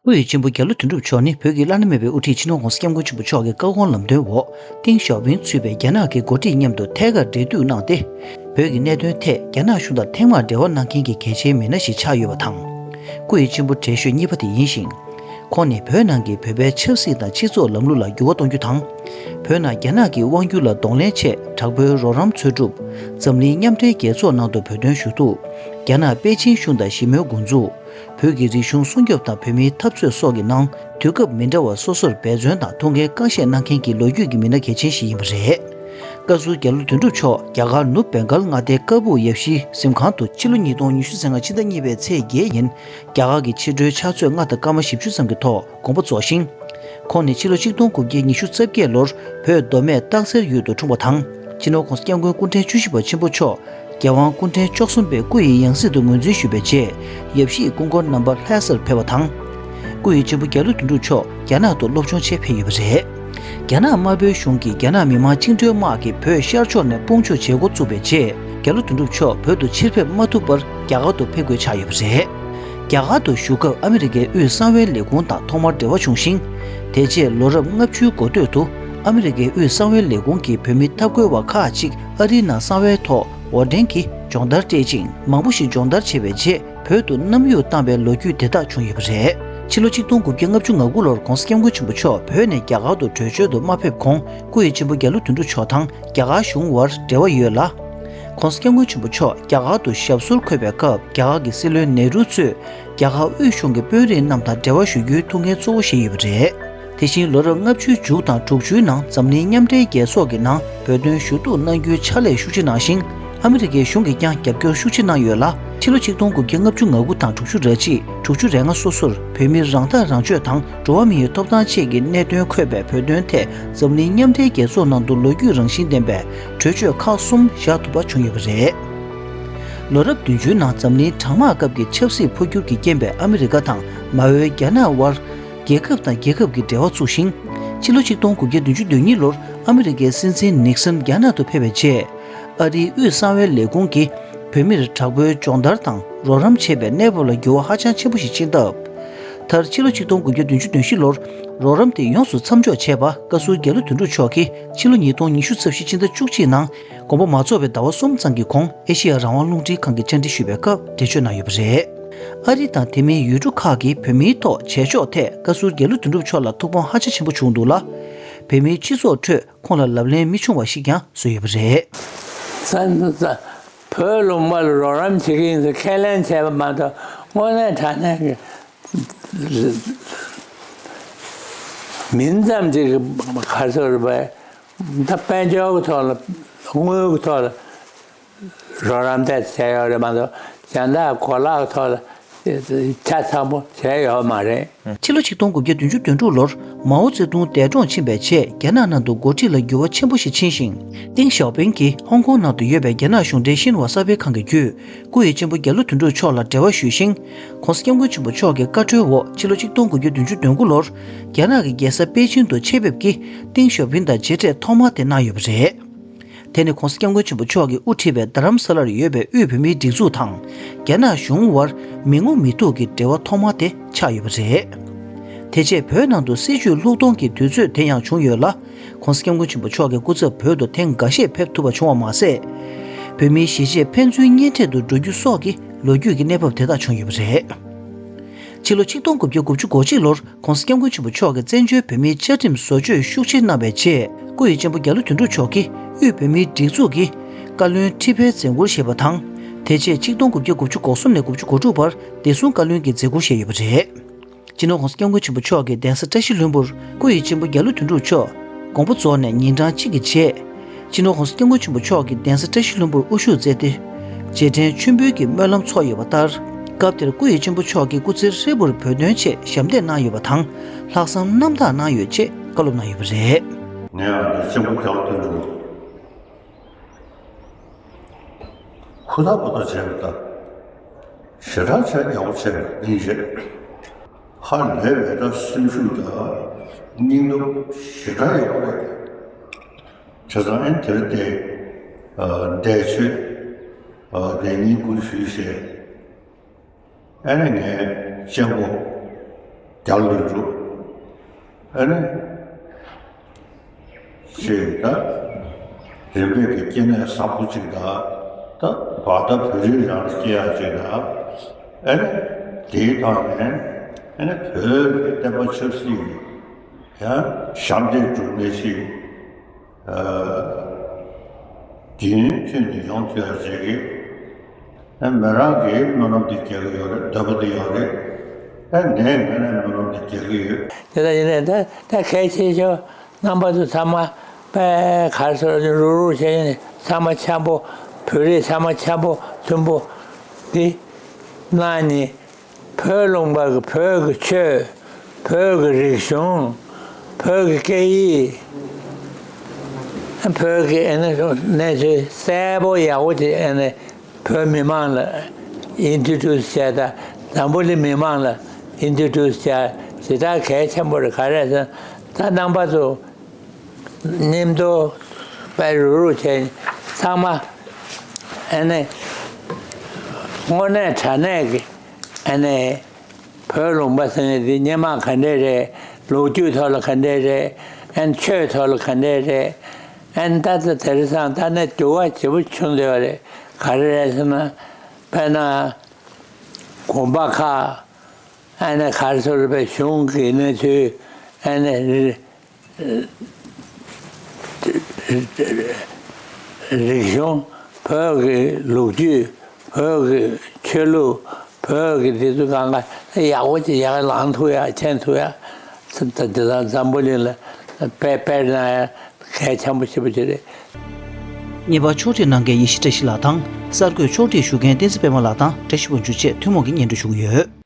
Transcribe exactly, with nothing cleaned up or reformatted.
སྐུ་ཡི་གཅེན་པོ་རྒྱ་ལོ་དོན་གྲུབ་མཆོག་ནི་བོད་ཀྱི་བླ་ན་མེད་པའི་དབུ་ཁྲིད་སྤྱི་ནོར་༸གོང་ས་༸སྐྱབས་མགོན་ཆེན་པོ་མཆོག་གི་བཀའ་དགོངས་ལམ་སྟོན་འོག་ཏེང་ཞའོ་ཕིང་གཙོས་པའི་རྒྱ་ནག་གི་འགོ་ཁྲིད་མཉམ་དུ་ཐད་ཀར་འབྲེལ་མཐུད་གནང་སྟེ། བོད་ཀྱི་གནད་དོན་ཐད་རྒྱ་ནག་གཞུང་དང་ཐེངས་མང་འབྲེལ་བ་གནང་མཁན་གྱི་གལ་ཆེའི་མི་སྣ་ཞིག་ཆགས་ཡོད་པ་དང་། སྐུ་ཡི་གཅེན་པོ་གྲས་ཤོས་གཉིས་པ་དེ་ཡིན་ཞིང་། ཁོང་ནི་བོད་ནང་གི་བོད་པའི་ཆབ་སྲིད་དང་སྤྱི་ཚོགས་ལམ་ལུགས་ལ་འགྱུར་བ་གཏོང་རྒྱུ་དང་། བོད་ནང་རྒྱ་ནག་གི་དབང་སྒྱུར་ལ་གདོང་ལེན་ཆེད་དྲག་པོའི་རོགས་རམ་འཚོལ་སྒྲུབ། འཛམ་གླིང་མཉམ་འབྲེལ་རྒྱལ་ཚོགས་ནང་དུ་བོད་དོན་ཞུ་གཏུག་རྒྱ་ནག་པེ་ཅིང་གཞུང་དང་ཞི་མོལ་འགོ་འཛུགས། བོད་ཀྱི་རིག་གཞུང་སྲུང་སྐྱོབ་དང་བོད་མིའི་འཐབ་རྩོད་སོགས་ཀྱི་ནང་དུས་སྐབས་མི་འདྲ་བ་སོ་སོར་འབད་བརྩོན་དང་ཐུགས་འགན་བཀའ་བཞེས་གནང་མཁན་གྱི་ལོ་རྒྱུས་ཀྱི་མི་སྣ་གལ་ཆེན་ཞིག་ཡིན་པ་རེད། བཀའ་ཟུར་རྒྱ་ལོ་དོན་གྲུབ་མཆོག་རྒྱ་གར་ནུབ་བེང་གལ་མངའ་སྡེའི་ཀ་སྦུག་ཡབ་གཞིའི་གཟིམ་ཁང་དུ་ཕྱི་ལོ་ཉིས་སྟོང་ཉི་ཤུ་རྩ་ལྔ་ཕྱི་ཟླ་གཉིས་པའི་ཚེས་བརྒྱད་ཉིན་རྒྱ་གར་གྱི་ཕྱི་དྲོའི་ཕྱག་ཚོད་ལྔ་དང་སྐར་མ་བཞི་བཅུ་ཙམ་གྱི་ཐོག་དགོངས་པ་རྫོགས་ཤིང་། ཁོང་ནི་ཕྱི་ལོ་ཆིག་སྟོང་དགུ་བརྒྱ་ཉི་ཤུ་རྩ་བརྒྱད་ལོར་བོད་མདོ་སྨད་སྟག་འཚེར་ཡུལ་དུ་འཁྲུངས་པ་དང་། སྤྱི་ནོར་༸གོང་ས་༸སྐྱབས་མགོན་སྐུ་ཕྲེང་བཅུ་བཞི་པ་ཆེན་པོ་མཆོག་རྒྱལ་དབང་སྐུ་ཕྲེང་བཅུ་གསུམ་པའི་སྐུ་ཡི་ཡང་སྲིད་དུ་ངོས་འཛིན་ཞུས་པའི་རྗེས། ཡབ་གཞིས་སྐུ་འཁོར་རྣམ་པ་ལྷ་སར་ཕེབས་པ་དང་། སྐུ་ཡི་གཅེན་པོ་རྒྱ་ལོ་དོན་གྲུབ་མཆོག་རྒྱ་ནག་ཏུ་སློབ་སྦྱོང་ཆེད་ཕེབས་ཡོད་པ་རེད། རྒྱ་ནག་དམར་པོའི་གཞུང་གིས་རྒྱ་ནག་མི་དམངས་བཅིངས་འགྲོལ་དམག་གིས་བོད་ཤར་ཕྱོགས་ནས་དཔུང་འཇུག་བྱེད་འགོ་བཙུགས་པའི་རྗེས། རྒྱ་ལོ་དོན་གྲུབ་མཆོག་བོད་དུ་ཕྱིར་ཕེབས་མ་ཐུབ་པར་རྒྱ་གར་དུ་ཕེབས་དགོས་ཆགས་ཡོད་པ་རེད། རྒྱ་གར་དུ་བཞུགས་སྐབས་ཨ་མི་རི་ཀའི་དབུས་གསང་བའི་ལས་ཁུངས་དང་ཐོག་མར་འབྲེལ་བ་བྱུང་ཞིང་། དེ་རྗེས་ལོ་རབས་ལྔ་བཅུའི་འགོ་སྟོད་དུ་ཨ་མི་རི་ཀའི་དབུས་གསང་བའི་ལས་ཁུངས་ཀྱི་བོད་མི་འཐབ་རྒོལ་བ་ཁག་ཅིག་ཨ་རིའི་ནང་གསང་བའི་ཐོག་འོར་འདྲེན་གྱིས་སྦྱོང་བརྡར་སྤྲད་ཅིང་། མང་པོ་ཞིག་སྦྱོང་བརྡར་བྱས་པའི་རྗེས། བོད་དུ་མནའ་ཡོད་བཏང་བའི་ལོ་རྒྱུས་དེ་དག་བྱུང་ཡོད་པ་རེད། ཕྱི་ལོ་ཆིག་སྟོང་དགུ་བརྒྱ་ལྔ་བཅུ་ང་དགུ་ལོར་༸གོང་ས་༸སྐྱབས་མགོན་ཆེན་པོ་མཆོག་བོད་ནས་རྒྱ་གར་དུ་བྲོས་བྱོལ་དུ་མ་ཕེབས་གོང་། སྐུ་ཡི་གཅེན་པོ་རྒྱ་ལོ་དོན་གྲུབ་མཆོག་དང་རྒྱ་གར་གཞུང་དབར་འབྲེལ་བ་ཡོད་ལ། ༸གོང་ས་༸སྐྱབས་མགོན་ཆེན་པོ་མཆོག་རྒྱ་གར་དུ་ཞབས་སོར་འཁོད་པའི་སྐབས། རྒྱ་གར་གྱི་སྲིད་བློན་ནེ་རུ་གཙོས་རྒྱ་གར་དབུས་གཞུང་གི་དཔོན་རིགས་རྣམས་དང་འབྲེལ་བ་ཞུ་རྒྱུའི་ཐུགས་འགན་གཙོ་བོ་བཞེས་ཡོད་པ་རེད། དེ་བཞིན་ལོ་རབས་ལྔ་བཅུའི་མཇུག་དང་དྲུག་ཅུའི་ནང་འཛམ་གླིང་མཉམ་འབྲེལ་རྒྱལ་ཚོགས་ཀྱི་ནང་བོད་དོན་ཞུ་གཏུག་གནང་རྒྱུའི་ཕྱག་ལས་ཤུགས་ཆེ་གནང་ཞིང་། ཨ་མི་རི་ཀའི་གཞུང་གིས་ཀྱང་རྒྱབ་སྐྱོར་ཤུགས་ཆེ་གནང་ཡོད་ལ། ཕྱི་ལོ་ཆིག་སྟོང་དགུ་བརྒྱ་ལྔ་བཅུ་ང་དགུ་དང་དྲུག་ཅུ་རེ་གཅིག་དྲུག་ཅུ་རེ་ལྔ་སོ་སོར་བོད་མིར་རང་ཐག་རང་གཅོད་དང་འགྲོ་བ་མིའི་ཐོབ་ཐང་བཅས་ཀྱི་གནད་དོན་འཁོད་པའི་བོད་དོན་ཐད་འཛམ་གླིང་མཉམ་འབྲེལ་རྒྱལ་ཚོགས་ནང་དུ་ལོ་རྒྱུས་རང་བཞིན་ལྡན་པའི་གྲོས་ཆོད་ཁག་གསུམ་བཞག་ཐུབ་པ་བྱུང་ཡོད་པ་རེད། ལོ་རབས་བདུན་ཅུའི་ནང་འཛམ་གླིང་གྲང་དམག་སྐབས་ཀྱི་ཆབ་སྲིད་འཕོ་འགྱུར་གྱི་རྐྱེན་པས་ཨ་མི་རི་ཀ་དང་མ་འོས་རྒྱ་ནག་དབར་རྒྱལ་ཁབ་དང་རྒྱལ་ཁབ་ཀྱི་འབྲེལ་བ་ཚུགས་ཤིང་། ཕྱི་ལོ་ཆིག་སྟོང་དགུ་བརྒྱ་བདུན་ཅུ་དོན་གཉིས་ལོར་ཨ་མི་རི་ཀའི་སྲིད་འཛིན་ནིག་སན་རྒྱ་ནག་ཏུ་ཕེབས་པའི་རྗེས། ཨ་རིའི་དབུས་གསང་བའི་ལས་ཁུངས་ཀྱིས་བོད་མིར་དྲག་པོའི་སྦྱོང་བརྡར་དང་རོགས་རམ་བྱེད་པའི་གནས་བབ་ལ་འགྱུར་བ་ཧ་ཅང་ཆེན་པོ་ཞིག་ཕྱིན་སྟབས། མཐར་ཕྱི་ལོ་ཆིག་སྟོང་དགུ་བརྒྱ་བདུན་ཅུ་དོན་བཞི་ལོར་རོགས་རམ་དེ་ཡོངས་སུ་མཚམས་འཇོག་བྱས་པ། བཀའ་ཟུར་རྒྱ་ལོ་དོན་གྲུབ་མཆོག་གིས་ཕྱི་ལོ་ཉིས་སྟོང་ཉི་ཤུ་རྩ་བཞི་ཕྱི་ཟླ་བཅུ་གཅིག་ནང་དགོངས་པ་མ་རྫོགས་པའི་ཟླ་བ་གསུམ་ཙམ་གྱི་གོང་ཨེ་ཤེ་ཡ་རང་དབང་རླུང་འཕྲིན་ཁང་གི་བཅར་འདྲི་ཞུས་པའི་སྐབས་འགྲེལ་བརྗོད་གནང་ཡོད་པ་རེད། ཨ་རི་དང་དེ་མིན་ཡུལ་གྲུ་ཁག་གིས་བོད་མིའི་ཐོག་བྱེད་ཕྱོགས་ཐད་བཀའ་ཟུར་རྒྱ་ལོ་དོན་གྲུབ་མཆོག་ལ་ཐུགས་ཕམ་ཧ་ཅང་ཆེན་པོ་བྱུང་འདུག་ལ། བོད་མིའི་སྤྱི་ཚོགས་ཁྲོད་ཁོང་ལ་ལབ་གླེང་མི་བྱུང་བ་ཞིག་ཀྱང་བཟོས་ཡོད་པ་རེད། ས་ས་བོད་ལུང་པ་ལ་རོགས་རམ་བྱེད་ཀྱི་ཡིན་ཟེར་ཁས་ལེན་བྱས་པ་མ་གཏོགས་དངོས་གནས་དྲང་གནས་ཀྱི་མིང་ཙམ་ཅིག་ག་ཚོད་རེད་པས། ད་དཔལ་འབྱོར་གྱི་ཐོག་ལ་དངུལ་གྱི་ཐོག་ལ་རོགས་རམ་དེ་བྱས་ཡོད་རེད་མ་གཏོགས་གཞན་དག་གོ་ལག་གི་ཐོག་ལ་ཆ་ཚང་པོ་བྱས་ཡོད་མ་རེད། ཕྱི་ལོ་ཆིག་སྟོང་དགུ་བརྒྱ་བདུན་ཅུ་དོན་དྲུག་ལོར་མའོ་ཙེ་ཏུང་འདས་གྲོངས་ཕྱིན་པའི་རྗེས། རྒྱ་ནག་ནང་དུ་འགོ་ཁྲིད་ལ་འགྱུར་བ་ཆེན་པོ་ཞིག་ཕྱིན་ཞིང་། ཏེང་ཞའོ་ཕིང་གིས་ཧོང་ཀོང་ནང་དུ་ཡོད་པའི་རྒྱ་ནག་གཞུང་འབྲེལ་ཤིན་ཧྭ་གསར་སྤེལ་ཁང་གི་བརྒྱུད། སྐུ་ཡི་གཅེན་པོ་རྒྱ་ལོ་དོན་གྲུབ་མཆོག་ལ་འབྲེལ་བ་ཞུས་ཤིང་། ༸གོང་ས་༸སྐྱབས་མགོན་ཆེན་པོ་མཆོག་གི་བཀའ་འཁྲོལ་འོག་ཕྱི་ལོ་ཆིག་སྟོང་དགུ་བརྒྱ་བདུན་ཅུ་དོན་དགུ་ལོར་རྒྱ་ནག་གི་རྒྱལ་ས་པེ་ཅིང་དུ་ཆེད་ཕེབས་ཀྱིས་ཏེང་ཞའོ་ཕིང་དང་མཇལ་འཕྲད་ཐོག་མ་དེ་གནང་ཡོད་པ་རེད། དེ་ནི་༸གོང་ས་༸སྐྱབས་མགོན་ཆེན་པོ་མཆོག་གིས་དབུ་ཁྲིད་པའི་རྡ་རམ་ས་ལར་ཡོད་པའི་དབུས་བོད་མིའི་སྒྲིག་འཛུགས་དང་རྒྱ་ནག་གཞུང་དབར་མི་ངོ་མི་ཐུག་གི་འབྲེལ་བ་ཐོག་མ་དེ་ཆགས་ཡོད་པ་རེད། དེ་རྗེས་བོད་ནང་དུ་སྲིད་བྱུས་ལྷུག་གཏོང་གི་དུས་ཚོད་དེ་ཡང་བྱུང་ཡོད་ལ། ༸གོང་ས་༸སྐྱབས་མགོན་ཆེན་པོ་མཆོག་གི་སྐུ་ཚབ་བོད་དུ་ཐེངས་འགའ་ཤས་ཕེབས་ཐུབ་པ་བྱུང་བ་མ་ཟད། བོད་མིའི་གཞིས་བྱེས་ཕན་ཚུན་གཉེན་འཕྲད་དུ་འགྲོ་རྒྱུ་སོགས་ཀྱི་ལོ་རྒྱུས་ཀྱི་གནས་བབ་དེ་དག་བྱུང་ཡོད་པ་རེད། ཕྱི་ལོ་ཆིག་སྟོང་དགུ་བརྒྱ་དགུ་བཅུ་གོ་གཅིག་ལོར་༸གོང་ས་༸སྐྱབས་མགོན་ཆེན་པོ་མཆོག་གིས་བཙན་བྱོལ་བོད་མིའི་བཅའ་ཁྲིམས་བཟོ་བཅོས་ཤུགས་ཆེ་གནང་བའི་རྗེས། སྐུ་ཡི་གཅེན་པོ་རྒྱ་ལོ་དོན་གྲུབ་མཆོག་གིས་དབུས་བོད་མིའི་སྒྲིག་འཛུགས་ཀྱི་བཀའ་བློན་ཁྲི་ཕེའི་མཛད་ཁུར་བཞེས་པ་དང་། དེ་རྗེས་ཆིག་སྟོང་དགུ་བརྒྱ་དགུ་བཅུ་གོ་གསུམ་ནས་དགུ་བཅུ་གོ་དྲུག་བར་བདེ་སྲུང་བཀའ་བློན་གྱི་མཛད་ཁུར་བཞེས་ཡོད་པ་རེད། སྤྱི་ནོར་༸གོང་ས་༸སྐྱབས་མགོན་ཆེན་པོ་མཆོག་གིས་གདན་ས་བཀྲ་ཤིས་ལྷུན་པོར་སྐུ་ཡི་གཅེན་པོ་རྒྱ་ལོ་དོན་གྲུབ་མཆོག་དགོངས་པ་རྫོགས་ནས་ཉིན་གྲངས་གཅིག་གི་རྗེས། སྤྱི་ནོར་༸གོང་ས་༸སྐྱབས་མགོན་ཆེན་པོ་མཆོག་གིས་གདན་ས་བཀྲ་ཤིས་ལྷུན་པོར་དབུ་བཞུགས་མཛད་དེ། རྗེས་དྲན་མཆོད་འབུལ་གྱི་སྨོན་ལམ་ཚོགས་ཡོད་པ་ལྟར། སྐབས་དེར་སྐུ་ཡི་གཅེན་པོ་མཆོག་གིས་སྐུ་ཚེ་ཧྲིལ་པོར་བོད་དོན་ཆེད་ཞབས་འདེགས་གནང་ཡོད་པ་དང་། ལྷག་བསམ་རྣམ་དག་གནང་ཡོད་ཅེས་བཀའ་སློབ་གནང་ཡོད་པ་རེད། ངས་ཨ་ནི་གཅེན་པོ་རྒྱ་ལོ་དོན་གྲུབ་ཧུར་ཐག་འབད་ཐག་བྱས་པ་དང་། ཞེ་དྲག་བྱས་ཡག་པོ་བྱས་སྙིང་རྗེ། ཧ་ལས་པའི་ད་སེམས་ཤུགས་དང་སྙིང་སྟོབས་ཞེ་དྲག་ཡག་པོ་རེད། བྱས་ཙང་ཨེ་དེར་བལྟས་ཨ་འདས་མཆོད་ཨ་དེ་བསྙེན་བཀུར་ཞུས་བྱས། ཨ་ནི་ངའི་གཅེན་པོ་ རྒྱལ་དུ་འཇུག་ཨ་ནི། ཞེས་ད། རིམ་པས་ཀྱི་སྐྱེ་གནས་བཟང་པོ་ཅིག་དང་། ད་བར་ད་བོད་རིགས་རང་སྐྱེ་ཡག་ཅིག་དང་། ཨ་ནི། དེའི་ཐོག་ནས་ཨ་ནི་བོད་ཀྱི་བསྟན་པ་ཆབ་སྲིད་ཀྱི་ཡང་ཞབས་འདེགས་སྒྲུབ་མཁན་ཞིག་ཨ། དུས་ཡུན་ཐུང་ནས་ཡོང་ཐུབ་ཡག་ཅིག་གི་ཨ། མི་རང་གིས་སྨོན་ལམ་དེ་རྒྱག་གི་ཡོད་རེད། འདོད་པ་དེ་ཡོད་རེད། ཨ། ངས་ངས་ནས་སྨོན་ལམ་དེ་རྒྱག་གི་ཡོད། དེ་ལྟར་ཡིན་ནའི་ད་ད་གལ་ཆེ་ཤོས་རྣམ་པ་ཚོ་ཚང་མ་དཔེ་ག་རེ་ཟེར་རུག་རུག་བྱས་ནས་ཚང་མ་འཆམ་པོ། བོད་རིགས་ཚང་མ་འཆམ་པོ་མཐུན་པོ་འདི་གནང་ནས། བོད་ལུང་པ་གི་བོད་ཀྱི་ཆོས། བོད་ཀྱི་རིག་གཞུང་། བོད་ཀྱི་སྐད་ཡིག་བོད་ཀྱི་ཨ་ནི་གནས་ཚུལ་གསལ་པོ་ཡག་པོ་ཅིག་ཨ་ནི་བོད་མི་མང་ལ་ཨིན་ཊྲོ་ཌིའུ་སི་བྱས་དང་། འཛམ་བུ་གླིང་མི་མང་ལ་ཨིན་ཊྲོ་ཌིའུ་སི་བྱས། དེ་དག་གལ་ཆེན་པོ་རེད། ག་རེ་ཟེར་ན་ད་རྣམ་པ་ཚོ་མཉམ་དུ་དཔེ་རུག་རུག་བྱས་ཚང་མ་ཨ་ནི་དངོས་གནས་དྲང་གནས་ཀྱི་ཨ་ནི། བོད་ལུང་པ་ཟེར་ནས་འདི་སྔོན་མ་ག་འདྲས་རེད། ལོ་རྒྱུས་ཐོག་ལ་ག་འདྲས་རེད། ཨན་ཆོས་ཐོག་ལ་ག་འདྲས་རེད། ཨན་ད་ལྟ་དེང་སང་ད་ནི་འགྱུར་བ་ཇེ་པོ་བྱུང་བསྡད་པ་རེད། ག་རེ་རེད་ཟེར་ན། དཔེར་ན་དགོན་པ་ཁག་ཨ་ནི་ག་རེ་ཟེར་རེད་པས། གཞུང་གི་གནས་ཚུལ། ཨ་ནི་རི་རིག་གཞུང་། བོད་ཀྱི་ལོ་རྒྱུས། བོད་ཀྱི་ཆོས་ལུགས། བོད་ཀྱི་འདི་ཚོ་གང་ག་ཡག་པོ་ཅིག་ཡག་ལང་ཐུབ་ཡག་མཁྱེན་ཐུབ་ཡག་ད་འདི་དང་འཛམ་བུ་གླིང་ལ་དཔེ་དཔེར་ན་ཡང་གལ་ཆེན་པོ་ཞེ་པོ་ཅིག་རེད། གཉེར་པ་ཕྱོགས་སྒྲིག་གནང་མཁན་ཡེ་ཤེས་བཀྲ་ཤིས་ལགས་དང་། གསར་འགོད་ཕྱོགས་སྒྲིག་ཞུ་མཁན་བསྟན་འཛིན་པད་མ་ལགས་དང་བཀྲ་ཤིས་དབང་ཕྱུག་བཅས་ཐུན་མོང་གིས་སྙན་སྒྲོན་ཞུ་གི་ཡོད།